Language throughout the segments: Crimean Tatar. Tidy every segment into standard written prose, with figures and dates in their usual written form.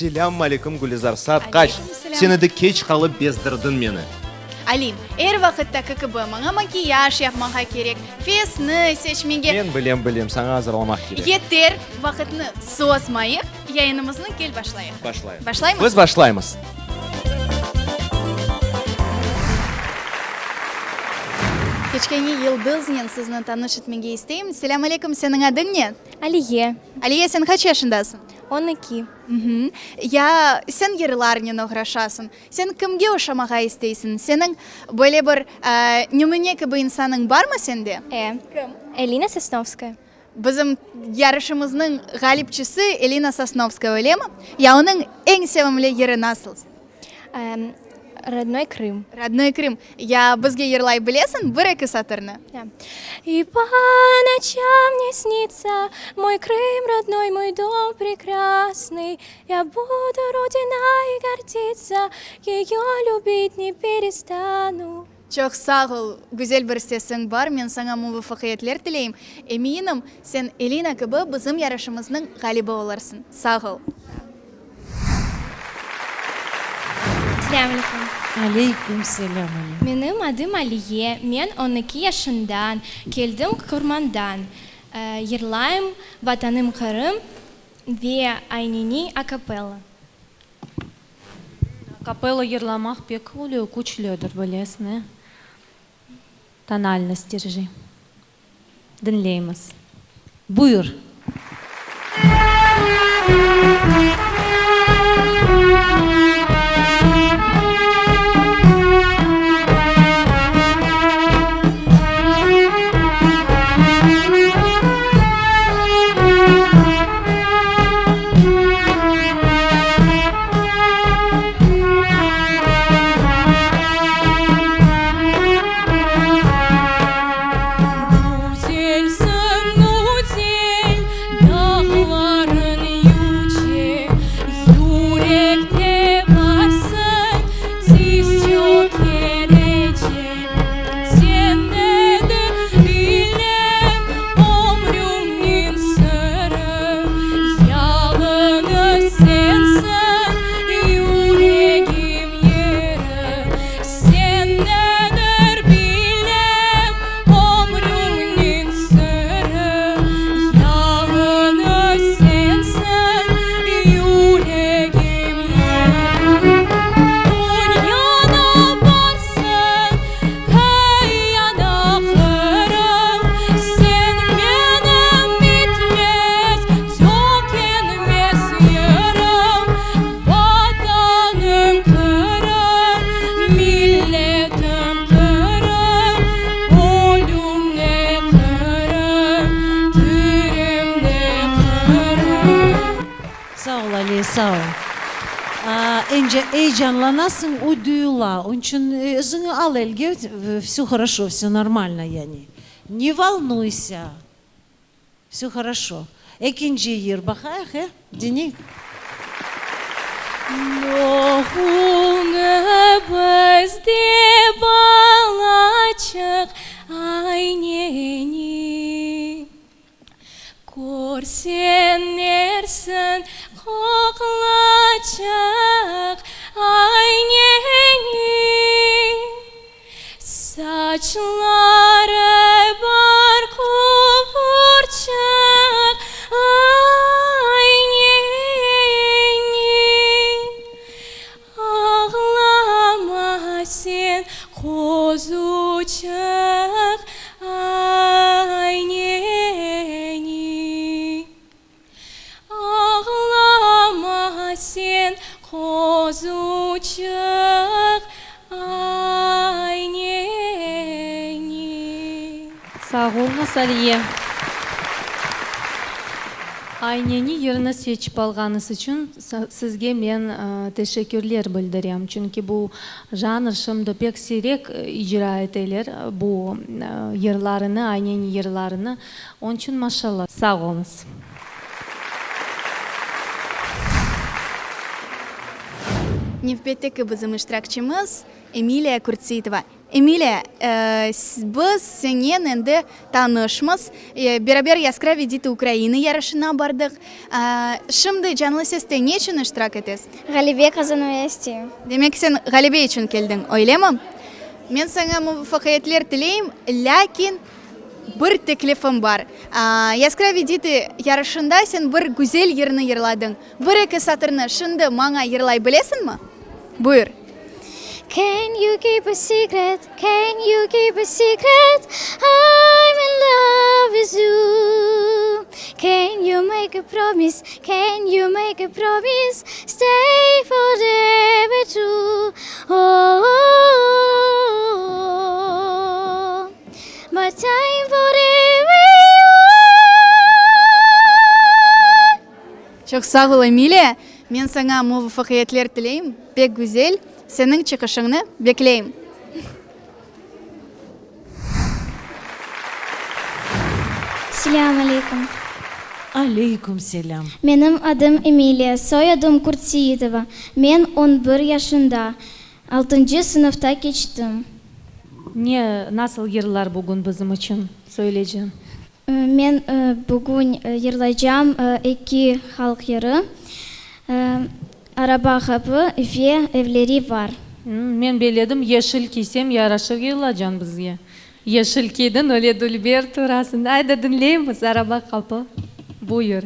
Selâm aleyküm, Gülizar, saat qaç? Sen endi keç qalıp bezdirdiñ meni. Alim, er vaqıttaki kibi, maña makiyaj yapmağa kerek, fesni seçmege. Men bilem, bilem, saña azırlamaq kerek. Yeter, vaqıtnı sozmayıq, yayınımıznı kel başlayıq. Başlayıq. Başlaymız? Biz başlaymız. Keçkenge Yıldıznen sizni tanış etmege isteyim. Selâm aleyküm, seniñ adıñ ne? Aliye. Aliye, sen qaç yaşındasıñ? 12. Ya sen yırlarnen oğraşasıñ. Sen kimge oşamağa isteysiñ? Seniñ böyle bir nümüne kibi insanıñ barmı sende? E. Kim? Elina Sosnovskaya. Bizim yarışımıznıñ ğalipçisi Elina Sosnovskaya, öylemi? Ya onıñ eñ sevimli yırı nasıl? Rodnoy Krım. Rodnoy Krım. Ya bizge yırlay bilesiñ bir-eki satırnı? Ya. И по ночам мне снится мой Крым родной, мой дом прекрасный. Я буду Родиной гордиться, ее любить не перестану. Çoq sağ ol, güzel bir sesiñ bar, men saña muvafaqiyetler tileyim. Eminim, sen Elina kibi bizim yarışımıznıñ ğalibi olursıñ. Sağ ol. Selâm aleyküm. Aleyküm selâm, Aliye. Menim adım Aliye, men on eki yaşından, keldim Qurmandan. Yırlayım Vatanım Qırım ve Ayneni akapella. Akapella yırlamaq pek küçlüdir, bilesiñ, e? Tonalnost derji. Diñleymiz. Buyur. Güzelsiñ, güzel, dağlarıñ yüce, Yürekte barsıñ, tiz çökerece. Sen nedir bilem, ömrümniñ sırı, Yalıñız sensiñ, yüregim yeri. Sen nedir bilem, ömrümniñ sırı, Yalıñız sensiñ, yüregim yeri. Dünyada barsıñ, hey ana Qırım, Sen menim bitmez, tökenmez yırım. Vatanım Qırım, milletim Qırım, Ölümne Qırım, tirimne Qırım. Sağ ol, Aliye, sağ ol. Ence eyecanlanasıñ, o duyula. Onıñ içün özüñi al elge, vse horoşo, vse normalno yani. Ne volnuysa. Vse horoşo. Ekinci yır baqayıq, e, Denik? Doğuldı bizde balaçıq, ayneni. Körseñ dersiñ, qoqlaçıq, ayneni. Saçları bar quvurçıq, ayneni. Ağlama sen, qozuçıq, ayneni. Ağlama sen, qozuçıq, ayneni. Sağ oluñız, Aliye. Ayneni yırnı seçip alğanıñız içün sizge men teşekkürler bildirem. Çünki bu janr şimdi pek siyrek icra eteler, bu yırlarını, ayneni yırlarını. Onıñ içün maşallah. Sağ oluñız. Nevbetteki bizim iştirakçimiz Emiliya Kurtseitova. Emiliya, biz sennen endi tanışmız, beraber Yaskravi diti Ukrainı yarışına bardıq. Şimdi Canlı seste ne içün iştirak etesiñ? Ğalebe qazanmaya isteyim. Demek, sen ğalebe içün keldiñ, öylemi? Men saña muvafaqiyetler tileyim, lâkin bir teklifim bar. Yaskravi diti yarışında sen bir güzel yırnı yırladıñ. Bir-eki satırnı şimdi maña yırlay bilesiñmi? Buyur. Can you keep a secret, can you keep a secret, I'm in love with you. Can you make a promise, can you make a promise, stay forever true. Oh, but I'm forever yours. Çoq sağ ol, Emiliya. Men saña muvafaqiyetler tileyim. Pek güzel. Seniñ çıqışıñnı bekleyim. Selâm aleyküm. Aleyküm selâm. Menim adım Emiliya, soyadım Kurtseitova. Men on bir yaşında, altıncı sınıfta keçtim. Ne, nasıl yırlar bugün bizim içün söyleyceñ? Men bugün yırlaycam eki halq yırı, Araba qapı ve Evleri var. Men beledim, yeşil kiysem yaraşır yırlacañ bizge. Yeşil kiydiñ, öyle dülber turasıñ. Ayda diñleymiz, Araba qapı. Buyur.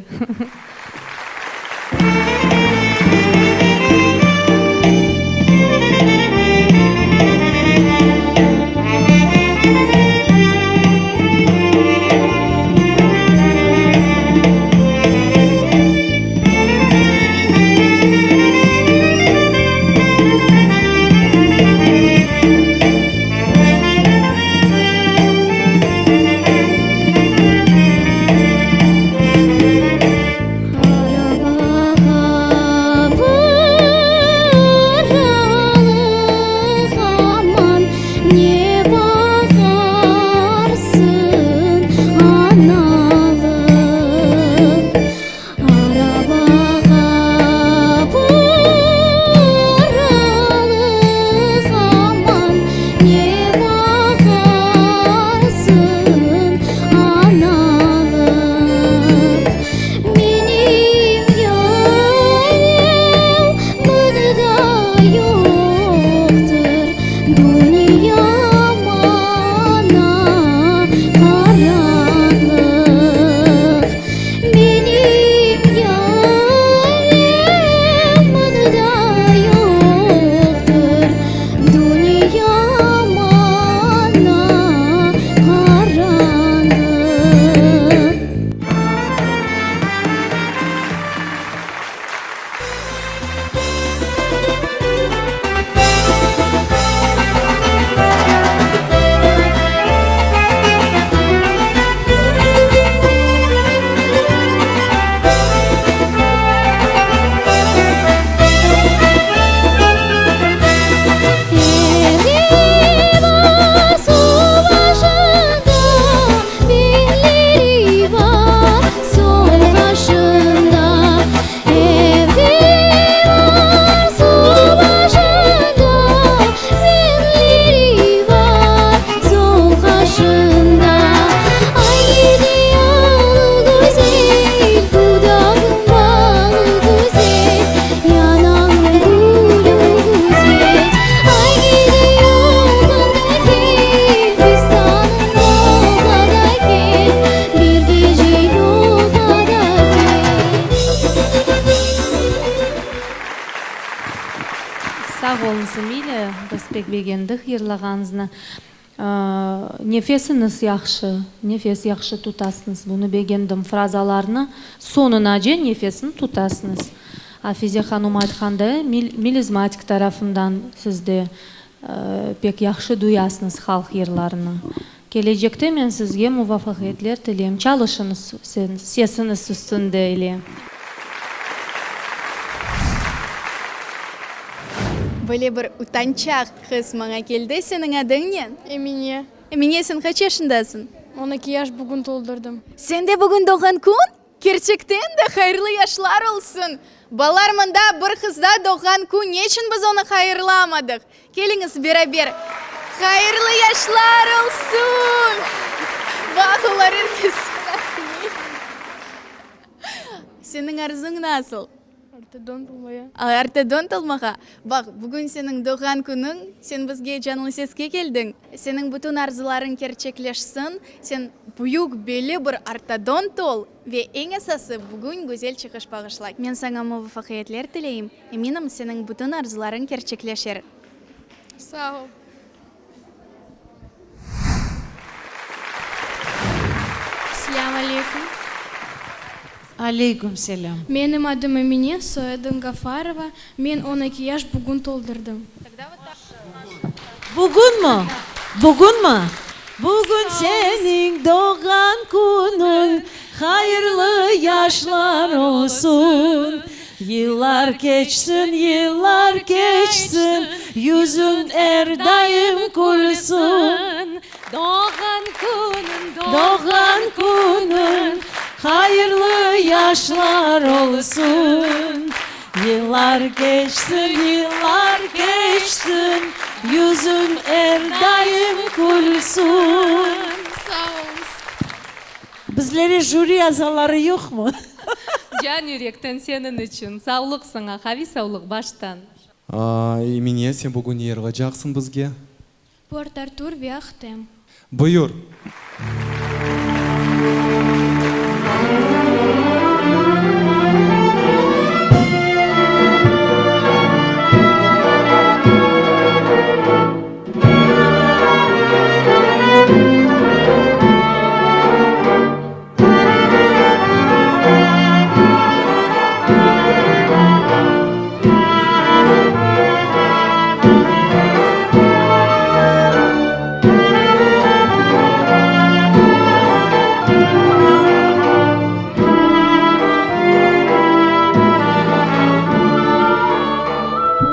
Sağ oluñız, Emiliya, biz pek begendik yırlağanıñıznı. Nefesiñiz yahşı, nefes yahşı tutasıñız, bunı begendim. Frazalarnı soñunace nefesni tutasıñız. Afize hanum aytqanday, melizmatik tarafından siz de pek yahşı duyasıñız halq yırlarını. Kelecekte men sizge muvafaqiyetler tileyim. Çalışıñız sesiñiz üstünde ile. Böyle bir utançaq qız maña keldi. Seniñ adıñ ne? Emine. Emine, sen qaç yaşındasıñ? On eki yaş bugün toldurdım. Sende bugün doğğan kün? Kerçekten de hayırlı yaşlar olsun! Balalar, mında bir qızda doğğan kün, neçün biz onı hayırlamadıq? Keliñiz beraber, Hayırlı yaşlar olsun! Baq, olar er kes Seniñ arzuñ nasıl? Ortodont olmaya. Ortodont olmağa? Baq, bugün seniñ doğğan künüñ, sen bizge Canlı Seske keldiñ. Seniñ bütün arzularıñ kerçekleşsin, sen büyük, belli bir ortodont ol ve eñ esası, bugün güzel çıqış bağışla. Men saña muvafaqiyetler tileyim, eminim, seniñ bütün arzularıñ kerçekleşer. Sağ ol. Selâm aleyküm. Aleyküm selâm. Menim adım Emine, soyadım Gafarova. Men 12 yaş bugün toldurdım. Bugünmi? Bugünmi? Bugün seniñ doğğan künüñ, Hayırlı yaşlar olsun. Yıllar keçsin, yıllar keçsin, Yüzüñ er daim külsün. Doğğan künüñ, doğğan künüñ, Hayırlı yaşlar olsun. Yıllar keçsin, yıllar keçsin, Yüzüñ er daim külsün. Sağ oluñız. Bizlere jüri azaları yoqmı? Can yürekten seniñ içün. Savlıq saña, qaviy savlıq baştan. Emine, sen bugün ne yırlacaqsıñ bizge? Port Artur ve Ahtem. Buyur.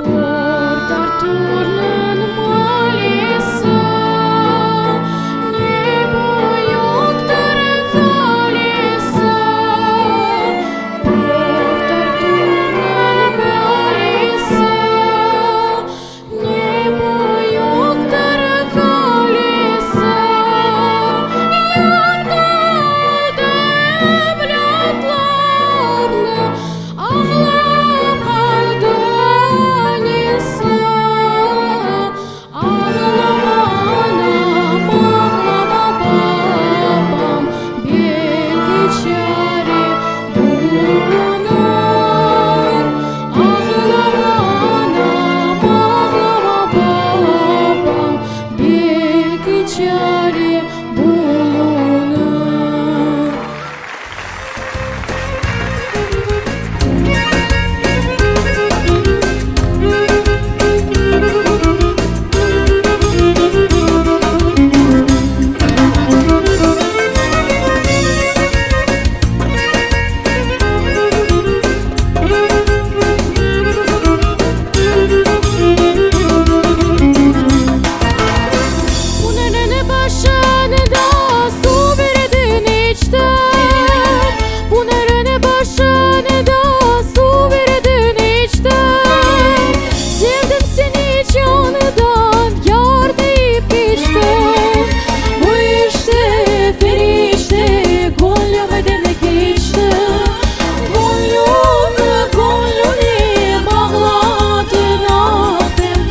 Port Arturnıñ maalesi, Ne büyüktir qalesi. Port Arturnıñ maalesi, Ne büyüktir qalesi. Yandırdı evlâtlarını, Ağlap qaldı anası. Ağlama anam, ağlama babam, Belki çare bulunır. Ağlama anam, ağlama babam, Belki çare bulunır. Bunarnıñ başında suv berdin içtim, Bunarnıñ başında suv berdin içtim. Sevdim seni candan, yar deyip keçtim. Bu işte ferişte gönlümden keçti. Gönlümni gönlüne bağladın Ahtem,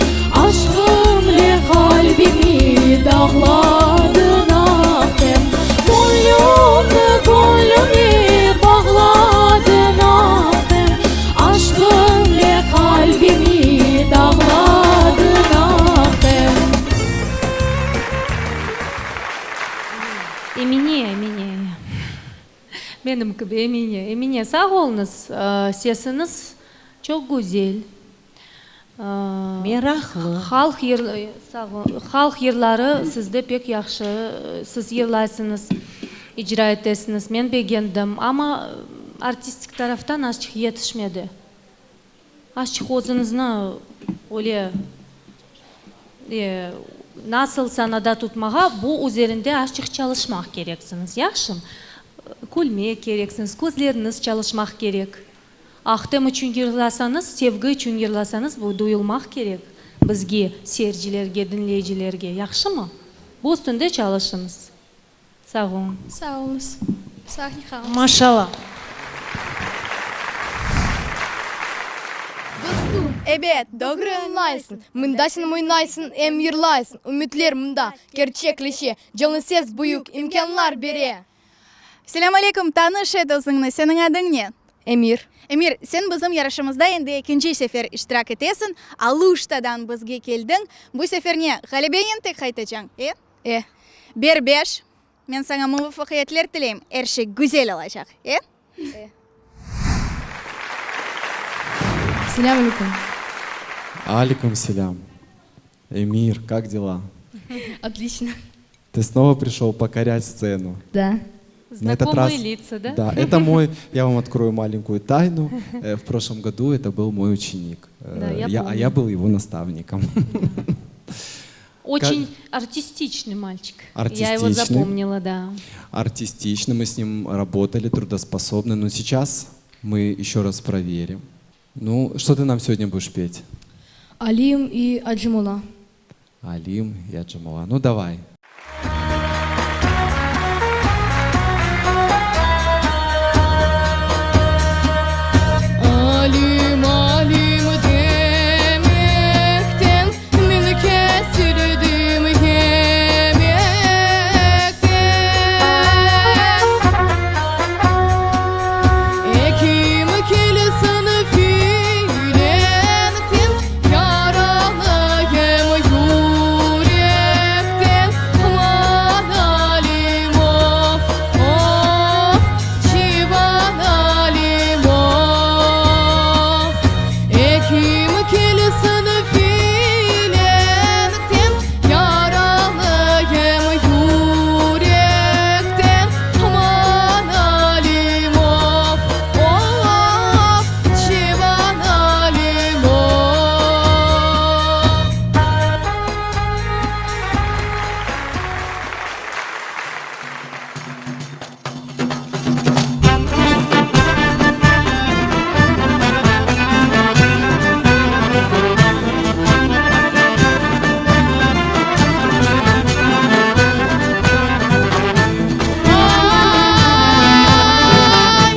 Aşqımle qalbimi dağladın Ahtem. Gönlümni gönlüne bağladın Ahtem, Aşqımle qalbimi dağladın Ahtem. Emine, Emine, menim kibi Emine, Emine, sağ oluñız, sesiñiz çoq güzel. Meraqlı. Halq sağ ol, halq yırları sizde pek yahşı, siz yırlaysıñız, icra etesiñiz, men begendim, amma artistik taraftan azçıq yetişmedi. Azçıq özüñizni öyle nasıl sanada tutmağa, bu üzerinde azçıq çalışmaq kereksiñiz, yahşımı? Külmek kereksiñiz, közleriñiz çalışmaq kerek. Ahtem içün yırlasañız, sevgi içün yırlasañız, bu duyulmaq kerek bizge, seyircilerge, diñleyicilerge. Yahşımı? Bu üstünde çalışıñız. Sağ oluñ. Sağ oluñız. Sağ qalıñız. Maşallah. Dostum, ebet, doğru añlaysıñ, mında sen oynaysıñ em yırlaysıñ, ümütler mında kerçekleşe, canlı ses büyük imkânlar bere. Selâm aleyküm, tanış et özüñni, seniñ adıñ ne? Emir. Emir, sen bizim yarışımızda endi ekinci sefer iştirak etesiñ, Aluştadan bizge keldiñ, bu sefer ne, ğalebenen tek qaytacañ, e? E. Ber beş, men saña muvafaqiyetler tileyim, er şey güzel olacaq, e? E. Selâm aleyküm. Aleyküm selâm. Emir, kak dela? Otliçno. Ты снова пришел покорять сцену? Да. На этот раз, Знакомые лица, да? Да, это мой, я вам открою маленькую тайну. Э, в прошлом году это был мой ученик. Э, Да, я я, а помню. я был его наставником. Очень артистичный мальчик. Я его Артистичный. запомнила, да. Артистичный, мы с ним работали, трудоспособный. Но сейчас мы еще раз проверим. Ну, что ты нам сегодня будешь петь? Алим и Аджимула. Алим и Аджимула. Ну, давай. Alim, Alim demekten Men kesildim yemekten. Ekim kelsin filenkten, Yaralıyım yürekten. Aman Alim, of, of, Civan Alim, of. Ekim kelsin filenkten, Yaralıyım yürekten. Aman Alim, of, of, Civan Alim, of. Ay,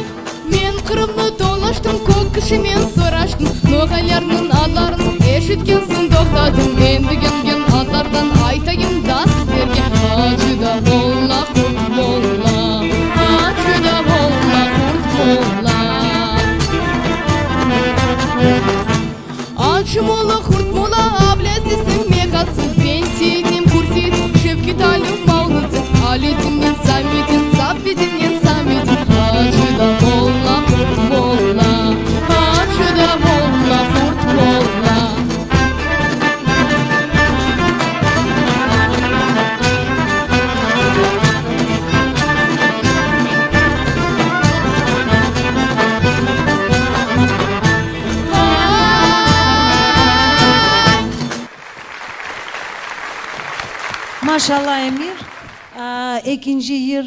men Qırımnı dolaştım, kök kişimen soraştım, Noğaylarnıñ adların eşitken soñ toqtadım, Endi kelgen adlardan aytayım da sizlerge, Acı da molla, Qurt molla, Acı da molla, Qurt molla. Acı molla, Qurt molla, Ablâzizniñ mekası, Benseyitniñ Qurtseyit, Şevket Alim Malnısı, Aletinnen Sametin, Safetinnen Sametin, Acı da molla, Qurt molla, Acı da molla, Qurt molla. Maşallah Emir, ekinci yır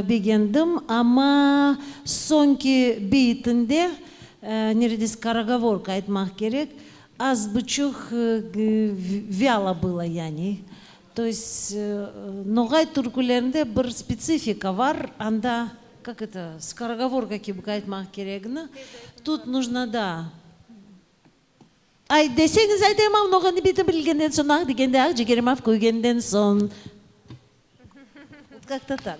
begendim, amma soñki beyitinde, neredeyse skorogovorka aytmaq kerek, az buçuq vâlo было yani, to est noğay türkülerinde bir spetsifika var, anda, kak eto, skorogovorka kibi aytmaq keregini, tut nujno, da. Ay, deseñiz aytayım av, noğanı beti bilgenden soñ, ah degende ah, cigerim av küygenden soñ. Vot kak-to tak.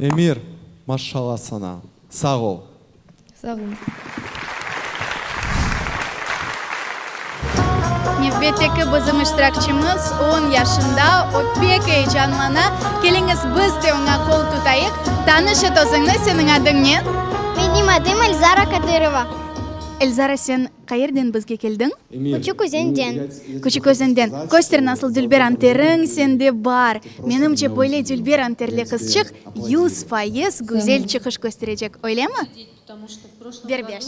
Emir, maşşalla saña. Sağ ol. Sağ oluñ. Nevbetteki bizim iştirakçimiz on yaşında, o pek eyecanlana. Keliñiz, biz de oña qol tutayıq. Tanış et özüñni, seniñ adıñ ne? Menim adım Elzara Kadırova. Elzara, sen qayerden bizge keldiñ? Küçük Özenden. Küçük Özenden. Köster, nasıl dülber anteriñ sende bar. Menimce, böyle dülber anterli qızçıq 100% güzel çıqış kösterecek, öylemi? Ber beş.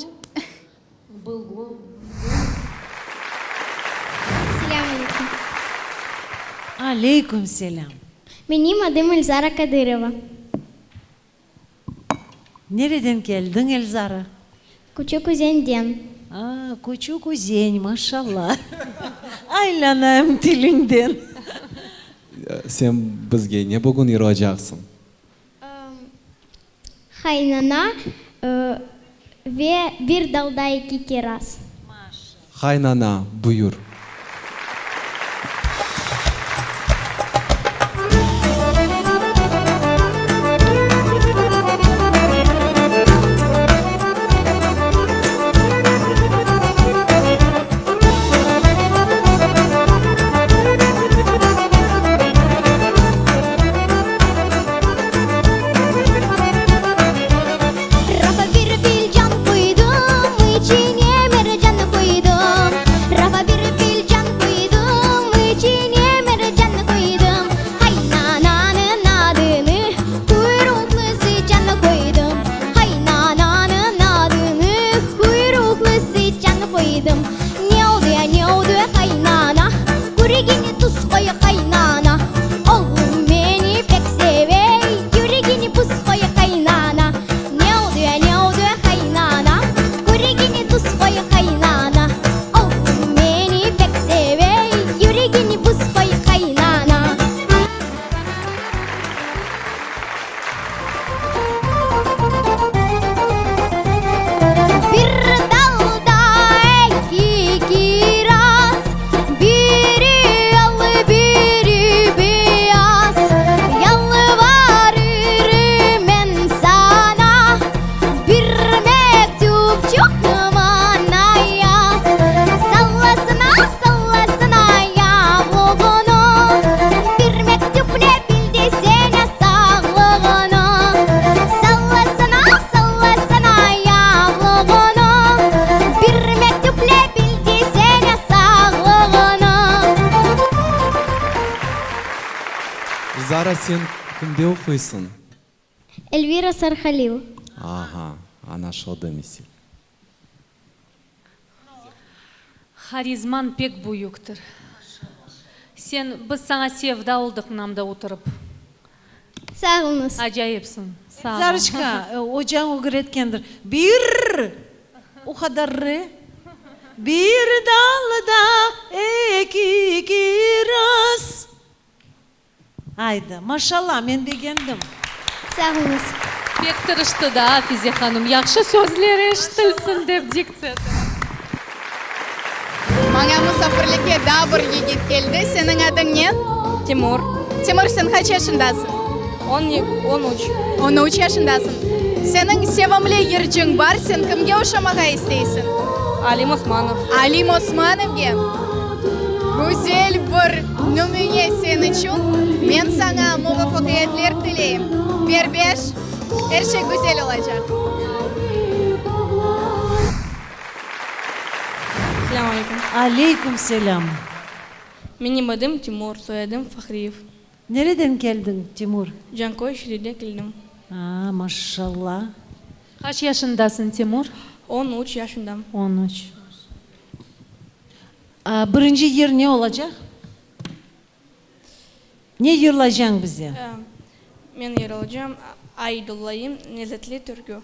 Selâm aleyküm. Aleyküm selâm. Menim adım Elzara Kadırova. Nereden keldiñ, Elzara? Küçük Üzenden. A, Küçük Üzen, maşallah. Aylanayım tiliñden. Sen bizge ne bugün yırlacaqsıñ? Qaynana ve Bir dalda eki kiraz. Qaynana, buyur. Rafa bir filcan qoydım, içine mercan qoydım. Rafa bir filcan qoydım, içine mercan qoydım. Qaynananıñ adını quyruqlı sıçan qoydım. Qaynananıñ adını quyruqlı sıçan qoydım. Ne oldı ya, ne oldı, qaynana? Körügine tuz qoy, qaynana. Oğlum meni pek seve, Yüregine buz qoy, qaynana. Ne oldı ya, ne oldı, qaynana? Körügine tuz qoy, qaynana. Oğlum meni pek seve, Yüregine buz qoy, qaynana. Bir dalda eki kiraz, Biri al, biri beyaz. Yalvarırım men saña, Bir mektüpçik maña yaz. Sallasana, sallasana yavluğını, Bir mektüple bildirsene sağlığını. Sallasana, sallasana yavluğını, Bir mektüple bildirsene sağlığını. Zara, sen kimde oquysıñ? Elvira Sarhalil. Aha, añlaşıldı mesele. Harizmañ pek büyüktir. Sen, biz saña sevda oldıq mınamda oturıp. Sağ oluñız. Acayipsiñ. Sağ ol. Zarıçka, ocañ ögretkendir. Bir, o qadar r, bir dalda eki kiraz. Aydı, maşallah, men begendim. Sağ oluñız. Pek tırıştı da Afize hanım, yahşı sözler eşitilsin dep diktsiyada. Maña musafirlikke daa bir yigit keldi. Seniñ adıñ ne? Timur. Timur, sen qaç yaşındasıñ? On, on üç. On üç yaşındasıñ. Seniñ sevimli yırcıñ bar, sen kimge oşamağa isteysiñ? Alim Osmanov. Alim Osmanovge? Güzel bir nümüne sen içün. Men saña muvafaqiyetler tileyim. Berbeş, er şey güzel olacaq. Selâm aleyküm. Aleyküm selâm. Menim adım Timur, soyadım Fahriyev. Nereden keldiñ, Timur? Canköy şeerinde keldim. A, maşallah. Qaç yaşındasıñ, Timur? On üç yaşındam. On üç. Birinci yır ne olacaq? Ne yırlaycañ bize? Men yırlaycam Ay dolayım lezetli türkü.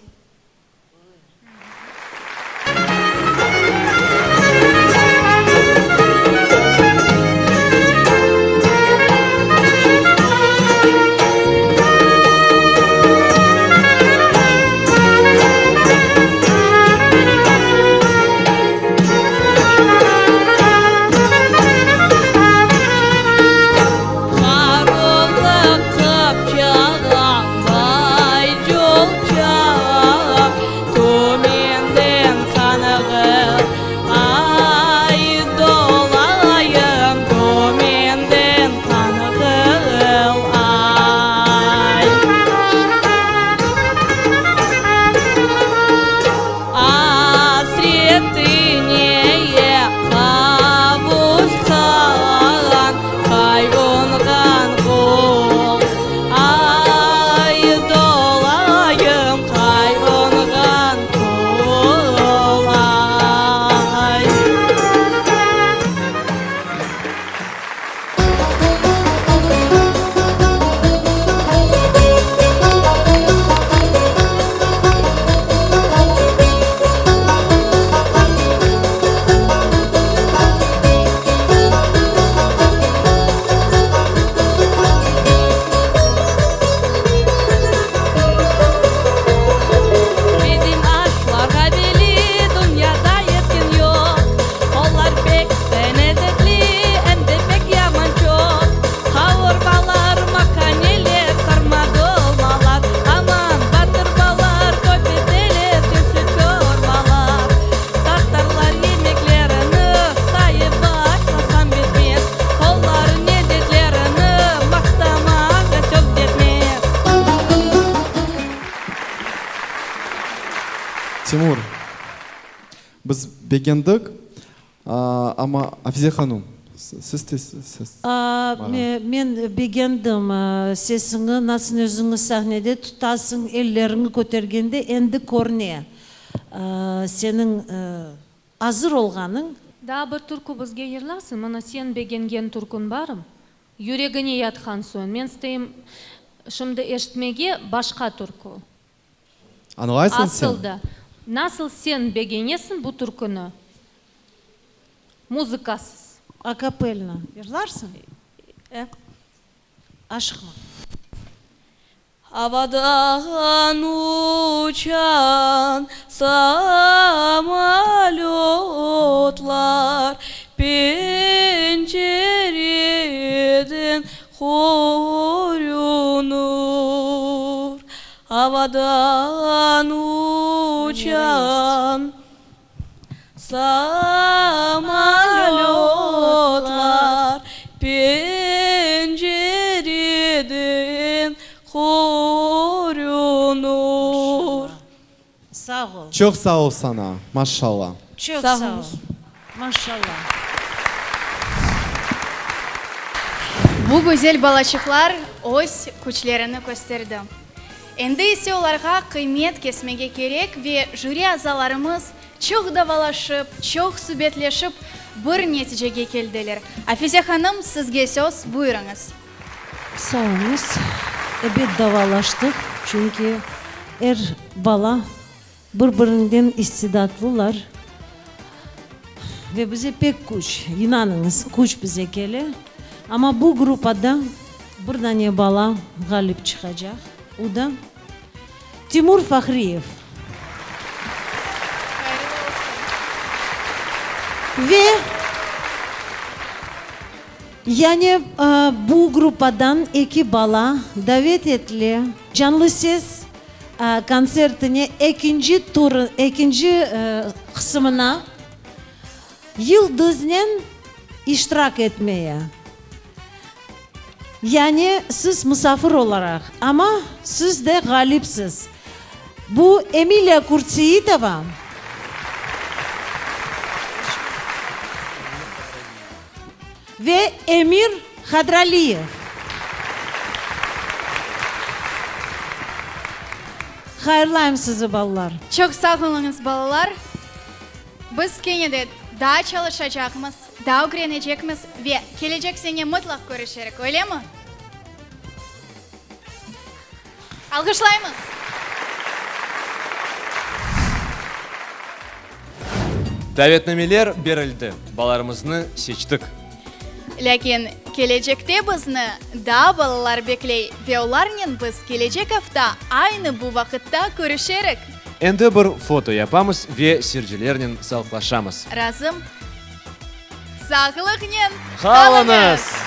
Timur, biz begendik, amma Afize hanum, siz te siz maña. Men begendim sesiñi, nasıl özüñi sahnede tutasıñ, elleriñi kötergende endi körüne seniñ azır olğanıñ. Daa bir türkü bizge yırlasın, mına sen begengen türküñ barmı? Yüregine yatqan soñ, men isteyim şimdi eşitmege başqa türkü. Añlaysıñ sen? Asıl da, nasıl sen begenesiñ bu türküni? Muzıkasız. Akapelno yırlarsıñ? E. Aşıqma. Avadan uçan samolötlar pencereden körünür. Avadan uçan Samolötlar pencereden körünür. Sağ ol. Çoq sağ ol saña, maşalla. Çoq sağ ol, maşalla. Bu güzel balaçıqlar öz küçlerini kösterdi. Endi ise olarğa qıymet kesmege kerek ve jüri azalarımız çoq davalaşıp, çoq subetleşip, bir neticege keldiler. Afize hanım, sizge söz, buyurıñız. Sağ oluñız. Ebet davalaştıq, çünki er bala bir-birinden istidatlılar ve bize pek küç, inanıñız, küç bize kele. Amma bu gruppada bir dane bala ğalip çıqacaq, o da Timur Fahriyev. Hayırlı olsun. Ve yani bu gruppadan eki bala davet etile Canlı ses kontsertine ekinci tur, ekinci qısımına Yıldıznen iştirak etmeye. Yani siz musafir olaraq, amma siz de ğalipsiz. Bu Emiliya Kurtseitova. Ve Emir Hadraliyev. Hayırlayım sizi, balalar. Çoq sağ oluñız, balalar. Biz kene de daa çalışacaqmız, daa ögrenecekmiz ve kelecek sene mıtlaq körüşerik, öylemi? Alğışlaymız! Davetnameler berildi, balalarımıznı seçtik. Lâkin kelecekte bizni daa balalar bekley ve olarnen biz kelecek afta aynı bu vaqıtta körüşerik. Endi bir foto yapamız ve seyircilernen sağlıqlaşamız. Razım. Sağlıqnen qalıñız!